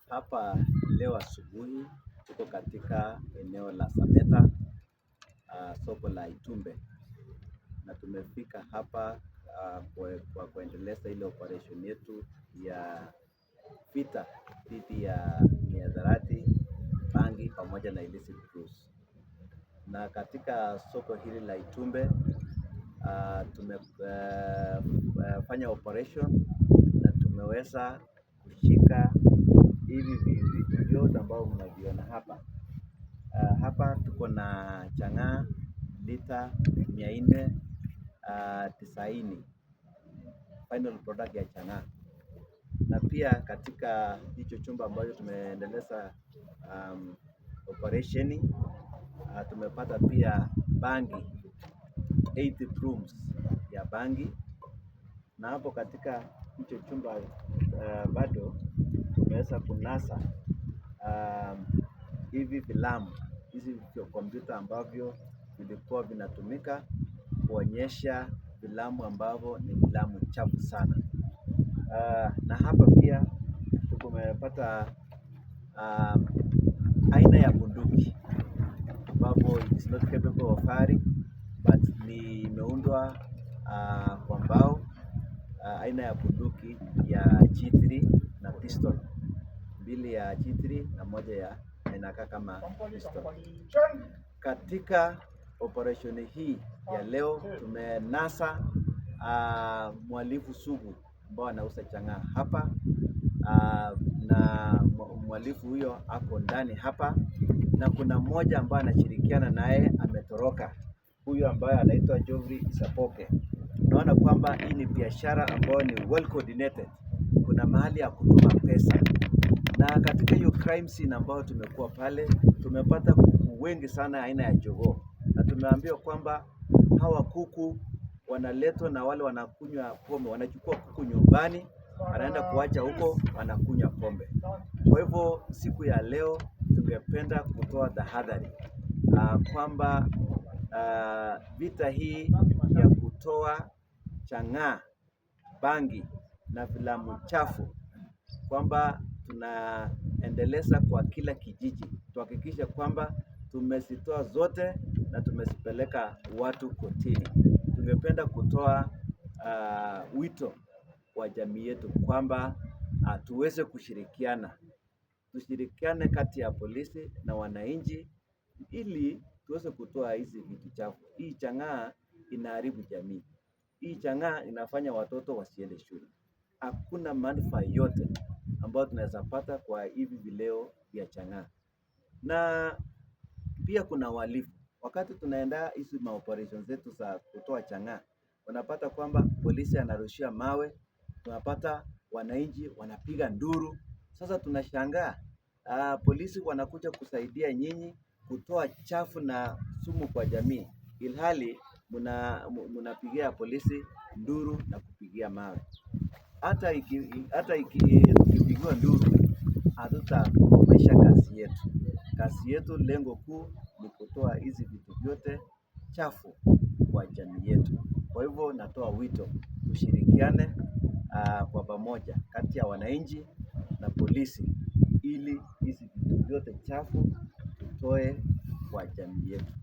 Hapa leo asubuhi tuko katika eneo la Sameta, soko la Itumbe, na tumefika hapa kwa kuendeleza ile operation yetu ya vita dhidi ya mihadarati, bangi pamoja na illicit brews. Na katika soko hili la Itumbe tumefanya operation na tumeweza kushika hivi vitu vyote ambavyo mnaviona hapa. Hapa tuko na chang'aa lita 490, final product ya chang'aa, na pia katika hicho chumba ambacho tumeendeleza operation tumepata pia bangi 80 brooms ya bangi, na hapo katika hicho chumba bado tumeweza kunasa hivi filamu hizi kompyuta ambavyo vilikuwa vinatumika kuonyesha filamu ambavyo ni filamu chafu sana. Na hapa pia tumepata aina ya bunduki ambapo it is not capable of firing but ni imeundwa kwa mbao, aina ya bunduki ya G3 na pistol mbili ya G3 na moja ya inakaa kama pistol. Katika operation hii ya leo tumenasa mhalifu sugu ambao anauza chang'aa hapa na mhalifu huyo ako ndani hapa, na kuna mmoja ambaye anashirikiana naye ametoroka, huyo ambaye anaitwa Geoffrey Isapoke. Unaona kwamba hii ni biashara ambayo ni well coordinated. Kuna mahali ya kutuma pesa, na katika hiyo crime scene ambayo tumekuwa pale, tumepata kuku wengi sana aina ya jogoo, na tumeambiwa kwamba hawa kuku wanaletwa na wale wanakunywa pombe, wanachukua kuku nyumbani, anaenda kuacha huko, wanakunywa pombe. Kwa hivyo siku ya leo tungependa kutoa tahadhari kwamba vita hii ya kutoa chang'aa, bangi na filamu chafu kwamba tunaendeleza kwa kila kijiji, tuhakikishe kwamba tumezitoa zote na tumezipeleka watu kotini. Tungependa kutoa wito wa jamii yetu kwamba tuweze kushirikiana, tushirikiane kati ya polisi na wananchi ili tuweze kutoa hizi vitu chafu. Hii chang'aa inaharibu jamii. Hii chang'aa inafanya watoto wasiende shule. Hakuna manufaa yote ambayo tunaweza pata kwa hivi vileo vya chang'aa. Na pia kuna uhalifu. Wakati tunaenda hizi maoperation zetu za kutoa chang'aa, unapata kwamba polisi anarushia mawe, tunapata wananchi wanapiga nduru. Sasa tunashangaa polisi wanakuja kusaidia nyinyi kutoa chafu na sumu kwa jamii, ilhali mnapigia polisi nduru na kupigia mawe. Hata ikipigiwa nduru hatutakomesha kazi yetu. Kazi yetu lengo kuu ni kutoa hizi vitu vyote chafu kwa jamii yetu. Kwa hivyo natoa wito tushirikiane kwa pamoja kati ya wananchi na polisi ili hizi vitu vyote chafu tutoe kwa jamii yetu.